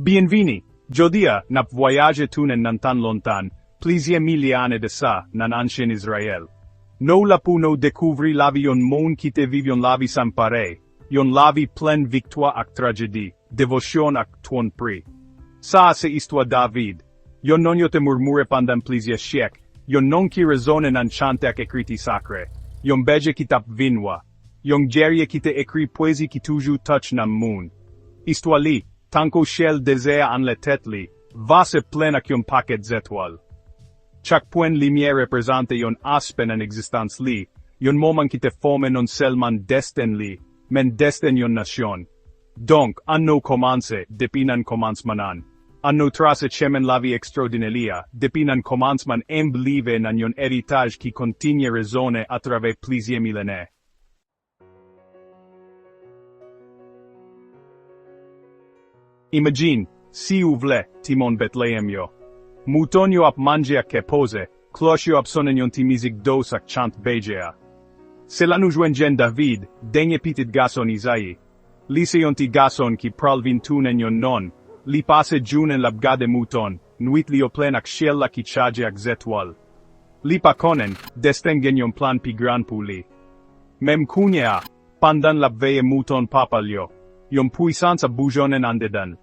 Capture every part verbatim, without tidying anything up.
Byenvini! Jodi a, n ap vwayaje tounen nan tan lontan, plizyè milye ane de sa, nan ansyen Izrayèl. Nou la pou nou dekouvri lavi yon moun ki te viv yon lavi san parèy, yon lavi plen viktwa ak trajedi, devosyon ak twonpri. Sa a se istwa David, yon non yo te mèmore pandan plizyè syèk, yon non ki rezone nan chante ak ekriti sakre, yon bèje ki t ap vin wa, yon gèrye ki te ekri pwezi ki toujou touche nanm moun. Istwa li, tankou syèl dezè a anlè tèt li, vas e plen ak yon pakèt zetwal. Chak pwen limyè reprezante yon aspè nan egzistans li, yon moman ki te fòme non sèlman desten li, men desten yon nasyon. Donk, ann nou kòmanse depi nan kòmansman an. Ann nou trase chemen lavi ekstraòdinè li a, depi nan kòmansman enb li rive nan yon eritaj ki kontinye rezone atravè plizyè milenè. Imajine, si ou vle, timoun Betleyèm yo. Mouton yo ap manje ak kè poze, klòch yo ap sonnen yon ti mizik dous ak chant bèje a. Se la nou jwenn jenn David, dènye pitit gason Izayi. Li se yon ti gason ki pral vin tounen yon non, li pase jounen l ap gade mouton, nwit li yo plen ak syèl la ki chaje ak zetwal. Li pa konnen, desten gen yon plan pi gran pou li. Menm kounye a, pandan l ap veye mouton papa l yo, yon pwisans ap boujonnen andedan l.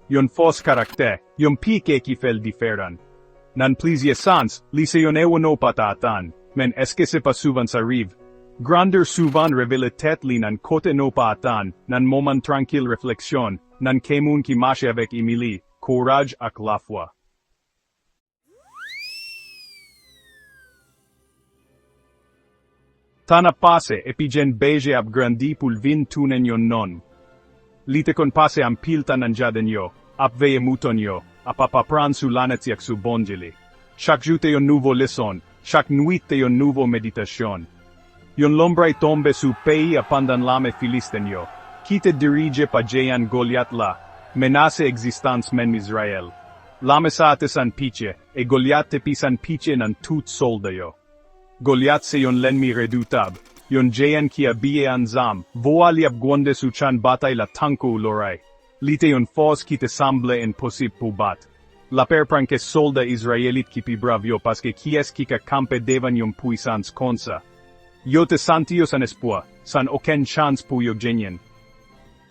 Yon fòs karaktè, yon pike ki fè l diferan. Nan plizyè sans, li se yon ewo nou pa t atann, men èske se pa souvan sa rive? Grandè souvan revele tèt li nan kote nou pa atann, nan moman trankil refleksyon, nan kè moun ki mache avèk imilite, kouraj ak lafwa. Tan ap pase epi jenn bèje ap grandi pou l vin tounen yon nonm. Li te konn pase anpil tan nan jaden yo, ap veye mouton yo, ap ap aprann sou lanati ak sou Bondye li. Chak jou te yon nouvo leson, chak nwit te yon nouvo meditasyon. Yon lonbray tonbe sou peyi a pandan lame Filisten yo, ki te dirije pa jeyan Golyat la, menase egzistans menm Izrayèl. Lame sa a te san pitye, e Golyat te pi san pitye nan tout sòlda yo. Golyat se yon lènmi redoutab, yon jeyan ki abiye an zam, vwa li ap gwonde sou chan batay la tankou loray. Li te yon fòs ki te sanble enposib pou bat. Lapè pran kè sòlda izrayelit ki pi brav yo paske kiyès ki ka kanpe devan yon pwisans konsa? Yo te santi yo san espwa, san okenn chans pou yo genyen.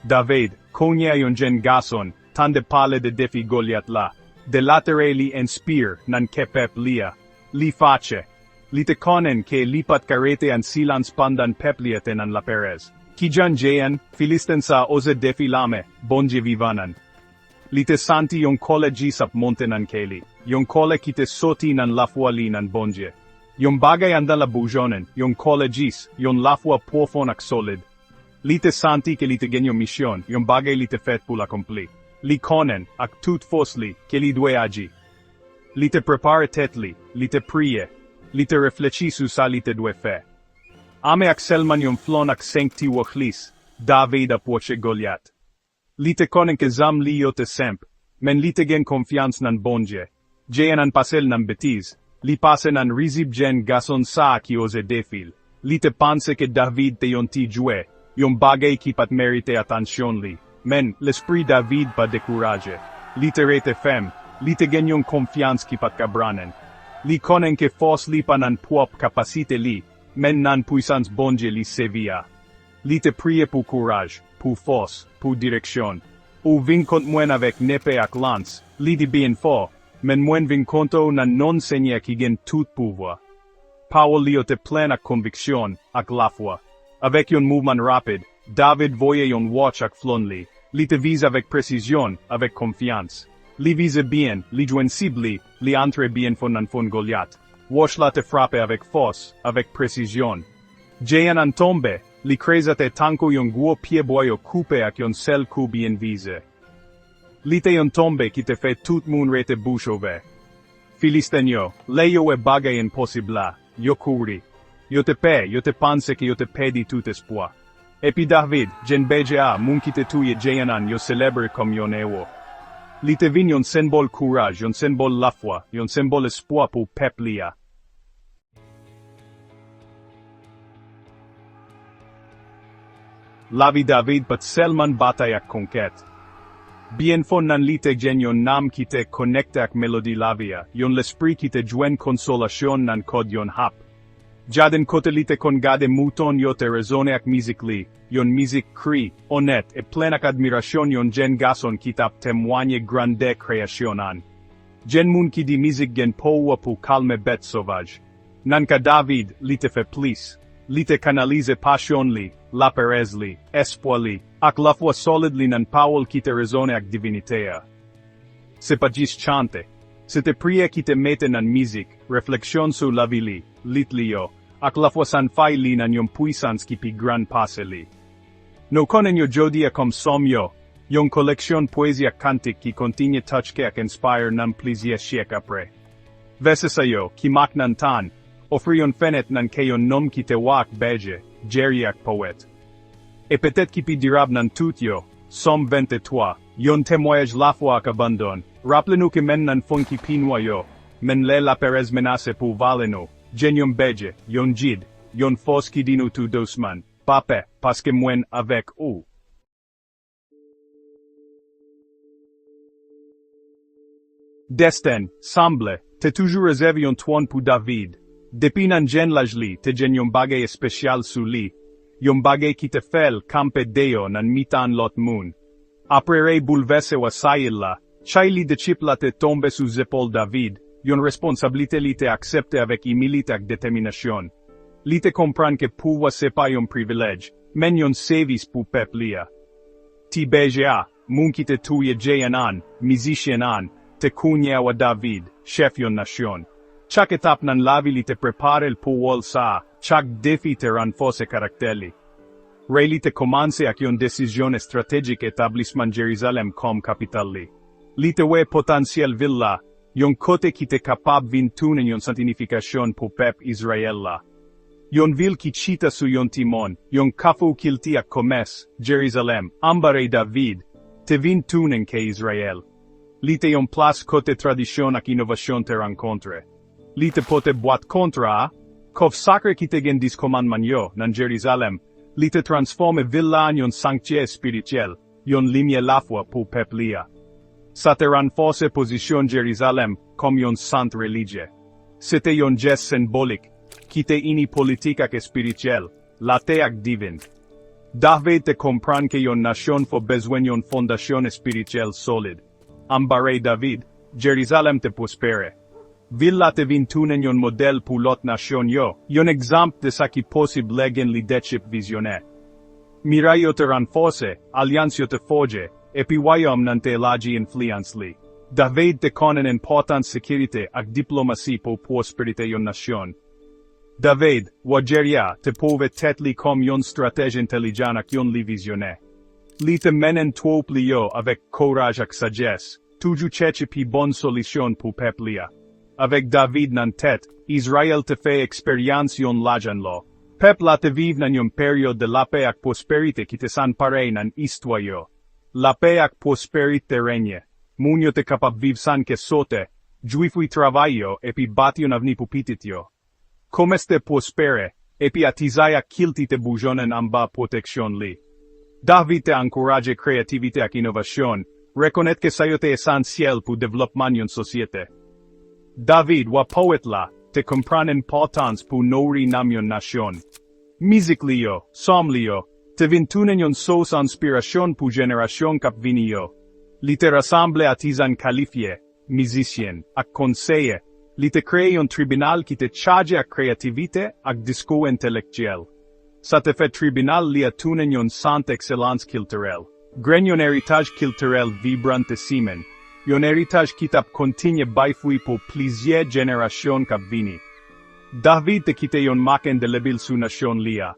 David, kounye a yon jenn gason, tande pale de defi Golyat la, de laterè li enspire nan kè pèp li a. Li fache. Li te konnen ke li pa t ka rete an silans pandan pèp li a te nan laperèz. Kijan jeyan Filisten sa a oze defi lame Bondye vivan an? Li te santi yon kòlè jis ap monte nan kè li, yon kòlè ki te soti nan lafwa li nan Bondye. Yon bagay anndan l ap boujonnen, yon kòlè jis, yon lafwa pwofon ak solid. Li te santi ke li te gen yon misyon, yon bagay li te fèt pou l akonpli. Li konnen, ak tout fòs li, ke li dwe aji. Li te prepare tèt li, li te priye, li te reflechi sou sa li te dwe fè. Ame ak sèlman yon flonn ak senk ti wòch lis, David apwoche Golyat. Li te konnen ke zam li yo te senp, men li te gen konfyans nan Bondye. Jeyan an pase l nan betiz, li pase nan rizib jenn gason sa a ki oze defi l. Li te panse ke David te yon ti jwè, yon bagay ki pa t merite atansyon li. Men, lespri David pa dekouraje. Li te rete fèm, li te gen yon konfyans ki pa t ka brannen. Li konnen ke fòs li pa nan pwòp kapasite li, men nan pwisans Bondye li sèvi a. Li te priye pou kouraj, pou fòs, pou direksyon. Ou vin kont mwen avèk nepe ak lans, li di byen fò, men mwen vin kont ou nan non Senyè ki gen tout pouvwa. Pawòl li yo te plen ak konviksyon, ak lafwa. Avèk yon mouvman rapid, David voye yon wòch ak flonn li. Li te vize avèk presizyon, avèk konfyans. Li vize byen, li jwenn sib li, li antre byen fon nan fwon Golyat. Wòch la te frape avèk fòs, avèk presizyon. Jeyan an tonbe, li kreze atè tankou yon gwo pyebwa yo koupe ak yon sèl kou byen vize. Li te yon tonbe ki te fè tout moun rete bouch ouvè. Filisten yo, lè yo wè bagay enposib la, yo kouri. Yo te pè, yo te panse ke yo te pèdi tout espwa. Epi David, jenn bèje a, moun ki te touye jeyan an, yo selebre kòm yon ewo. Li te vin yon senbòl kouraj, yon senbòl lafwa, yon senbòl espwa pou pèp li a. Lavi David pa t sèlman batay ak konkèt. Byen fon nan li te gen yon nanm ki te konekte ak melodi lavi a, yon lespri ki te jwenn konsolasyon nan kòd yon hap. Jaden kote li te konn gade mouton yo te rezone ak mizik li, yon mizik kri, onèt, e plen ak admirasyon yon jenn gason ki t ap temwanye grandè kreyasyon an. Jenn moun ki di mizik gen powa pou kalme bèt sovaj. Nan ka David, li te fè plis. Li te kanalize pasyon li, laperèz li, espwa li, ak lafwa solid li nan pawòl ki te rezone ak divinite a. Se pa jis chante. Se te priyè ki te mete nan mizik, refleksyon sou lavi li, lit li yo, ak lafwa san fay li nan yon pwisans ki pi gran pase li. Nou konnen yo jodi a kòm sòm yo, yon koleksyon pwezi ak kantik ki kontinye touche ak enspire nan plizyè syèk apre. Vèsè sa yo, ki mak nan tan, ofri yon fenèt nan kè yon nonm ki te wa ak bèje, jerye ak powèt. E petèt ki pi dirab nan tout yo, Sòm venntwa, yon temwayaj lafwa ak abandon, raple nou ke menm nan fon ki pi nwa yo, menm lè laperèz menase pou vale nou, gen yon bèje, yon jid, yon fòs ki di nou tou dousman, pa pè, paske mwen avèk ou. Desten, sanble, te toujou rezève yon twòn pou David. Depi nan jenn laj li, te gen yon bagay espesyal sou li, yon bagay ki te fè l kanpe deyò nan mitan lòt moun. Apre rèy boulvèse w a Sayil la, chay lidèchip la te tonbe sou zepòl David, yon responsablite li te aksepte avèk imilite ak detèminasyon. Li te konprann ke pouvwa se pa yon privilèj, men yon sèvis pou pèp li a. Ti bèje a, moun ki te touye jeyan an, mizisyen an, te kounye a wa David, chèf yon nasyon. Chak etap nan lavi li te prepare l pou wòl sa a, chak defi te ranfòse karaktè li. Rèy li te kòmanse ak yon desizyon estratejik: etablisman Jerizalèm kòm kapital li. Li te wè potansyèl vil la, yon kote ki te kapab vin tounen yon sant inifikasyon pou pèp Izrayèl la. Yon vil ki chita sou yon ti mòn, yon kafou kilti ak komès, Jerizalèm, anba rèy David, te vin tounen kè Izrayèl. Li te yon plas kote tradisyon ak inovasyon te rankontre. Li te pote bwat kontra a, kòf sakre ki te gen Dis Kòmandman yo, nan Jerizalèm. Li te transfòme vil la an yon sanktyè espirityèl, yon limyè lafwa pou pèp li a. Sa te ranfòse pozisyon Jerizalèm kòm yon sant relijye. Se te yon jès senbolik ki te ini politik ak espirityèl, latè ak diven. David te konprann ke yon nasyon fò bezwen yon fondasyon espirityèl solid. Anba rèy David, Jerizalèm te pwospere. Vil la te vin tounen yon modèl pou lòt nasyon yo, yon egzanp de sa ki posib lè gen lidèchip vizyonè. Miray yo te ranfòse, alyans yo te fòje, epi wayòm nan te elaji enfliyans li. David te konnen enpòtans sekirite ak diplomasi pou pwosperite yon nasyon. David, wa Jerya, te pwouve tèt li kòm yon estratèj entèlijan ak yon lidè vizyonè. Li te mennen twoup li yo avèk kouraj ak sajès, toujou chèche pi bon solisyon pou pèp li a. Avèk David nan tèt, Izrayèl te fè eksperyans yon laj anlo. Pèp la te viv nan yon peryòd de lapè ak pwosperite ki te san parèy nan istwa yo. Lapè ak pwosperite te renye. Moun yo te kapab viv san ke sote, jwi fwi travay yo epi bati yon avni pou pitit yo. Komès te pwospere, epi atizay ak kilti te boujonnen anba pwoteksyon li. David te ankouraje kreyativite ak inovasyon, rekonèt ke sa yo te esansyèl pou devlòpman yon sosyete. David, wa powèt la, te konprann enpòtans pou nouri nanm yon nasyon. Mizik li yo, sòm li yo, te vin tounen yon sous enspirasyon pou jenerasyon k ap vini yo. Li te rasanble atizan kalifye, mizisyen, ak konseye. Li te kreye yon tribinal ki te chaje ak kreyativite ak diskou entelektyèl. Sa te fè tribinal li a tounen yon sant ekselans kiltirèl. Grenn yon eritaj kiltirèl vibran te simen, yon eritaj ki t ap kontinye bay fwi pou plizyè jenerasyon k ap vini. David te kite yon mak endelebil sou nasyon li a.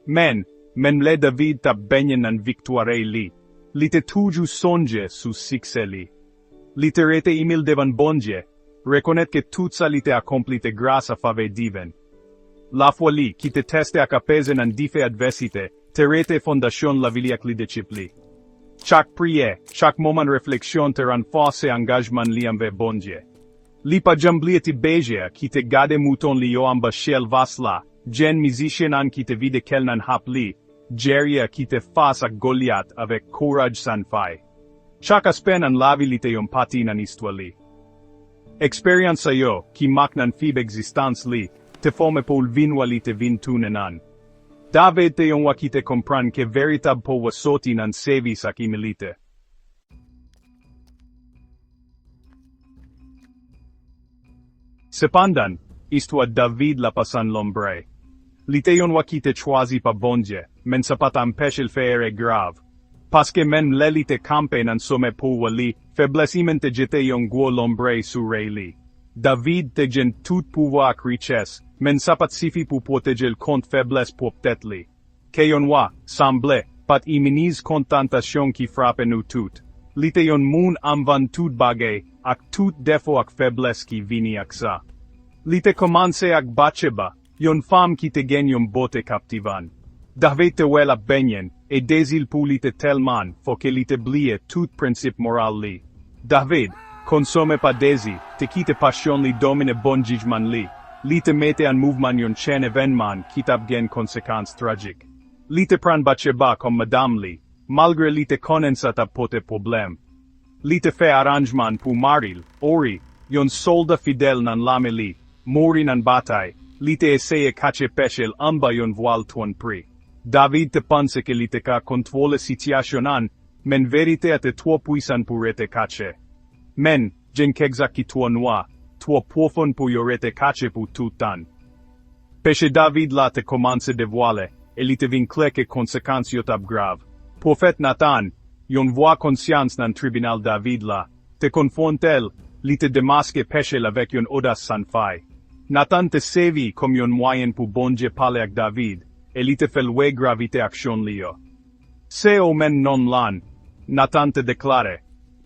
Men, menm lè David t ap benyen nan viktwa rèy li, li te toujou sonje sou siksè li. Li te rete imil devan Bondye, rekonèt ke tout sa li te akonpli te gras a favè diven. Lafwa li, ki te teste ak apeze nan dife advèsite, te rete fondasyon lavi li ak lidèchip li. Chak priyè, chak moman refleksyon te ranfòse angajman li anvè Bondye. Li pa janm bliye ti bèje a ki te gade mouton li yo anba chèl vas la, jenn mizisyen an ki te vide kè l nan hap li, Jerry a ki te fas ak Golyat avèk kouraj san fay. Chak aspè nan lavi li te yon pati nan istwa li. Eksperyans sa yo, ki mak nan fib egzistans li, te fòme pou l vin wa li te vin tounen an. David te yon wa ki te konprann ke veritab pouvwa soti nan sèvis ak imilite. Sepandan, istwa David la pa san lonbray. Li te yon wa ki te chwazi pa Bondye, men sa pa t anpeche l fè erè grav. Paske menm lè li te kanpe nan somè pouvwa li, feblès imèn te jete yon gwo lonbray sou rèy li. David te jwenn tout pouvwa ak richès, men sa pa t sifi pou pwoteje l kont feblès pwòp tèt li. Ke yon wa, sanble, pa t iminize kont tantasyon ki frape nou tout. Li te yon moun anvan tout bagay, ak tout defo ak feblès ki vini ak sa. Li te kòmanse ak Batcheba, yon fanm ki te gen yon bote kaptivan. David te wè l ap benyen, e dezi l pou li te tèlman fò ke li te bliye tout prensip moral li. David, konsome pa dezi, te kite pasyon li domine bon jijman li. Li te mete an mouvman yon chenn evènman ki t ap gen konsekans trajik. Li te pran Batcheba kòm madanm li, malgre li te konnen sa t ap pote pwoblèm. Li te fè aranjman pou mari l, Uri, yon sòlda fidèl nan lame li, mouri nan batay. Li te eseye kache peche l anba yon vwal twonpri. David te panse ke li te ka kontwole sitiyasyon an, men verite a te twò pwisan pou rete kache. Men, gen kèk zak ki twò nwa, twò pwofon pou yo rete kache pou tout tan. Peche David la te kòmanse devwale, e li te vin klè ke konsekans yo t ap grav. Pwofèt Natan, yon vwa konsyans nan tribinal David la, te konfwonte l, li te demaske peche l avèk yon odas san fay. Natan te sèvi kòm yon mwayen pou Bondye pale ak David, e li te fè l wè gravite aksyon li yo. Se ou menm nonm lan, Natan te deklare.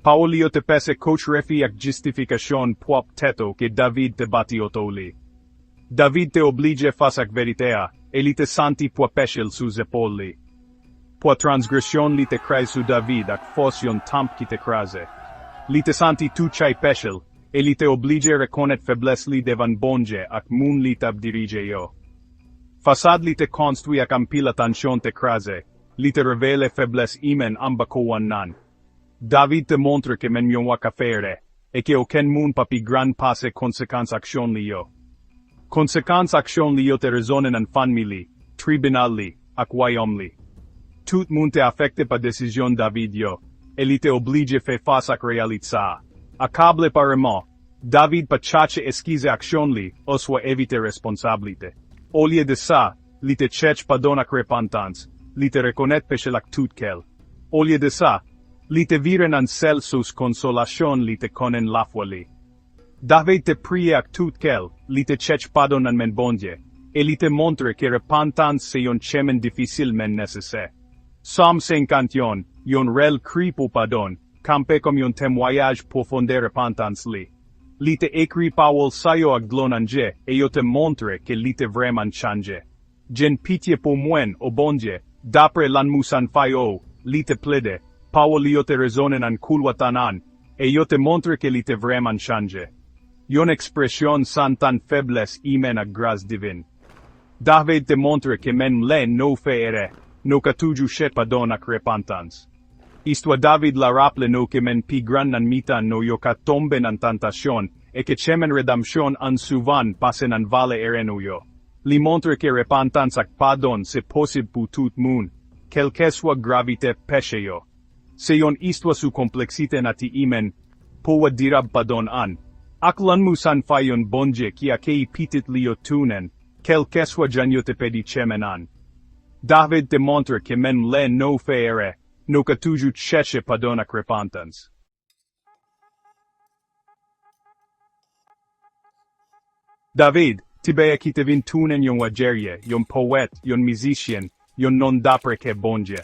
Pawòl li yo te pèse kòch refi ak jistifikasyon pwòp tèt ou ke David te bati otou li. David te oblije fas ak verite a, e li te santi pwa peche l sou zepòl li. Pwa transgresyon li te kraze sou David ak fòs yon tanp ki te kraze. Li te santi tou chay peche l, e li te oblije rekonèt feblès li devan Bondye ak moun li t ap dirije yo. Fasad li te konstwi ak anpil atansyon te kraze, li te revele feblès imèn anba kouwòn nan. David te montre ke menm yon wa ka fè erè, e ke okenn moun pa pi gran pase konsekans aksyon li yo. Konsekans aksyon li yo te rezonnen nan fanmi li, tribinal li, ak wayòm li. Tout moun te afekte pa desizyon David yo, e li te oblije fè fas ak reyalite sa a. Akable pa remò, David pa chache eskize aksyon li oswa evite responsablite. Olye de sa, li te chèche padon ak repantans, li te rekonèt peche l ak tout kè l. Olye de sa, li te vire nan sèl sous konsolasyon li te konnen, lafwa li. David te priye ak tout kè l, li te chèche padon nan men Bondye, e li te montre ke repantans se yon chemen difisil men nesesè. Sòm senkanteyon, yon rèl kri pou padon, kanpe kòm yon temwayaj pwofondè repantans li. Li te ekri pawòl sa yo ak dlo nan je, e yo te montre ke li te vrèman chanje. Jwenn pitye pou mwen, o Bondye, dapre lanmou san fay ou, li te plede. Pawòl li yo te rezonnen nan koulwa tan an, e yo te montre ke li te vrèman chanje. Yon ekspresyon santan feblès imèn ak gras divin. David te montre ke menm lè nou fè erè, nou ka toujou chèche padon ak repantans. Istwa David la raple nou ke menm pi gran nan mitan nou yo ka tonbe nan tantasyon, e ke chemen redanmsyon an souvan pase nan vale erè nou yo. Li montre ke repantans ak padon se posib pou tout moun, kèlkeswa gravite peche yo. Se yon istwa sou konpleksite nati imèn, pouvwa dirab padon an, ak lanmou san fay yon Bondye ki akeyi pitit li yo tounen, kèlkeswa jan yo te pèdi chemen an. David te montre ke menm lè nou fè erè, nou ka toujou chèche padon ak repantans. David, ti bèyè ki te vin tounen yon wa gerye, yon powèt, yon mizisyen, yon nonm dapre kè Bondye.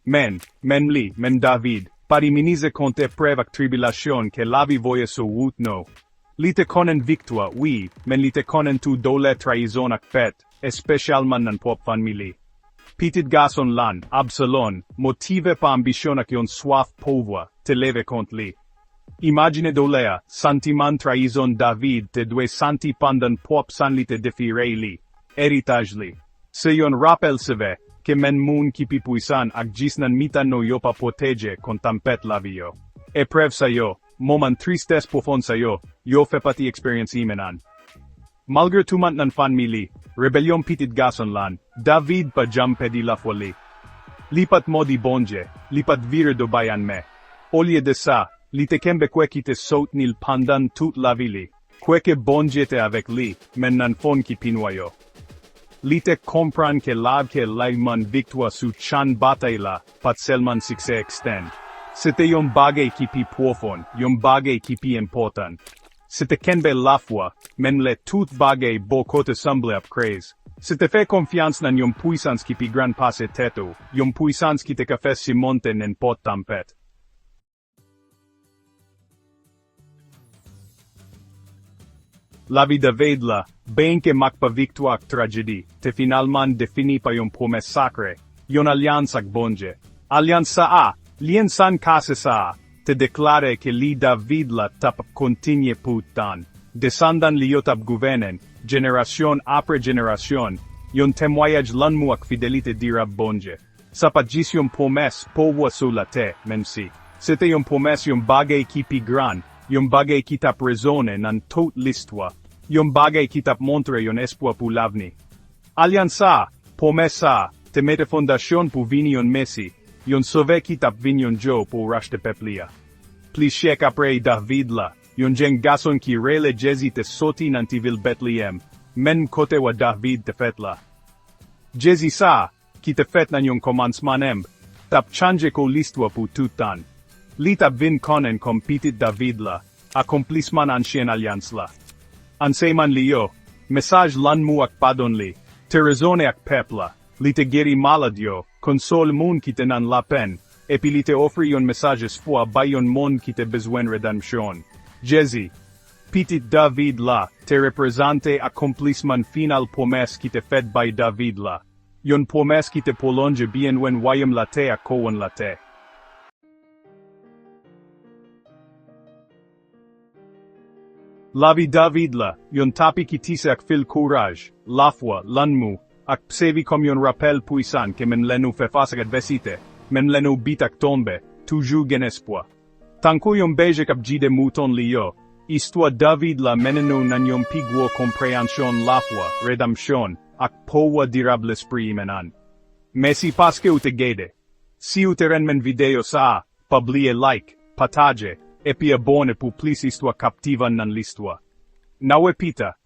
Men, menm li, menm David, pa t iminize kont eprèv ak tribilasyon ke lavi voye sou wout nou. Li te konnen viktwa, wi, men li te konnen tou doulè trayizon ak pèt, espesyalman nan pwòp fanmi li. Pitit gason l lan, Absalom, motive pa anbisyon ak yon swaf pouvwa, te leve kont li. Imajine doulè a, santiman trayizon David te dwe santi pandan pwòp san li te defi rèy li, eritaj li. Se yon rapèl sevè ke menm moun ki pi pwisan ak jis nan mitan nou yo pa pwoteje kont tanpèt lavi yo. Eprèv sa yo, moman tristès pwofon sa yo, yo fè pati eksperyans imen an. Malgre toumant nan fanmi li, rebelyon pitit gason lan, David pa janm pèdi lafwa li. Li pa t modi Bondye, li pa t vire do bay anmè. Olye de sa, li te kenbe kwè ki te soutni l pandan tout lavi li. Kwè ke Bondye te avèk li, men nan fon ki pi nwa yo. Li te konprann ke lave ke lèyman viktwa sou chan batay la pa t sèlman siksè ekstèn. Se te yon bagay ki pi pwofon, yon bagay ki pi enpòtan. Se te kenbe lafwa, menm lè tout bagay bò kote sanble ap kraze. Se te fè konfyans nan yon pwisans ki pi gran pase tèt ou, yon pwisans ki te ka fè simonte nenpòt tanpèt. Lavi David la, benyen ke make pa viktwa ak trajedi, te finalman defini pa yon pwomès sakre, yon alyans ak Bondye. Alyans sa a, lyen san kase sa a, te deklare ke li David la t ap kontinye pou tan. Desandan li yo t ap gouvènen, jenerasyon apre jenerasyon, yon temwayaj lanmou ak fidelite dirab Bondye. Sa pa t jis yon pwomès pouvwa sou latè, menm si se te yon pwomès yon bagay ki pi gran, yon bagay ki t ap rezonnen nan tout listwa, yon bagay ki t ap montre yon espwa pou lavni. Alyans sa a, pwomès sa a, te mete fondasyon pou vini yon Mesi, yon Sovè ki t ap vin yon jou pou rachte pèp li a. Plis syèk apre David la, yon jenn gason ki rele Jezi te soti nan ti vil Betleyèm, menm kote wa David te fèt la. Jezi sa a, ki te fèt nan yon kòmansman enb, t ap chanje kou listwa pou tout tan. Li t ap vin konnen kòm Pitit David la, akonplisman ansyen alyans la. Ansèyman li yo, mesaj lanmou ak padon li, te rezonnen ak pèp la. Li te geri malad yo, konsole moun ki te nan lapenn, epi li te ofri yon mesaj espwa bay yon monn ki te bezwen redanmsyon. Jezi, Pitit David la, te reprezante akonplisman final pwomès ki te fèt bay David la, yon pwomès ki te pwolonje byenvni wayòm latè ak kouwòn latè. Lavi David la, yon tapi ki tise ak fil kouraj, lafwa, lanmou, ak sèvi kòm yon rapèl pwisan ke menm lè nou fè fas ak advèsite, menm lè nou bit ak tonbe, toujou gen espwa. Tankou yon bèje k ap gide mouton li yo, istwa David la mennen nou nan yon pi gwo konpreyansyon lafwa, redanmsyon, ak pouvwa dirab Lespri imen an. Mèsi paske ou te gade. Si ou te renmen videyo sa a, pa bliye like, pataje, epi abòne pou plis istwa kaptivan nan listwa. N a wè pita!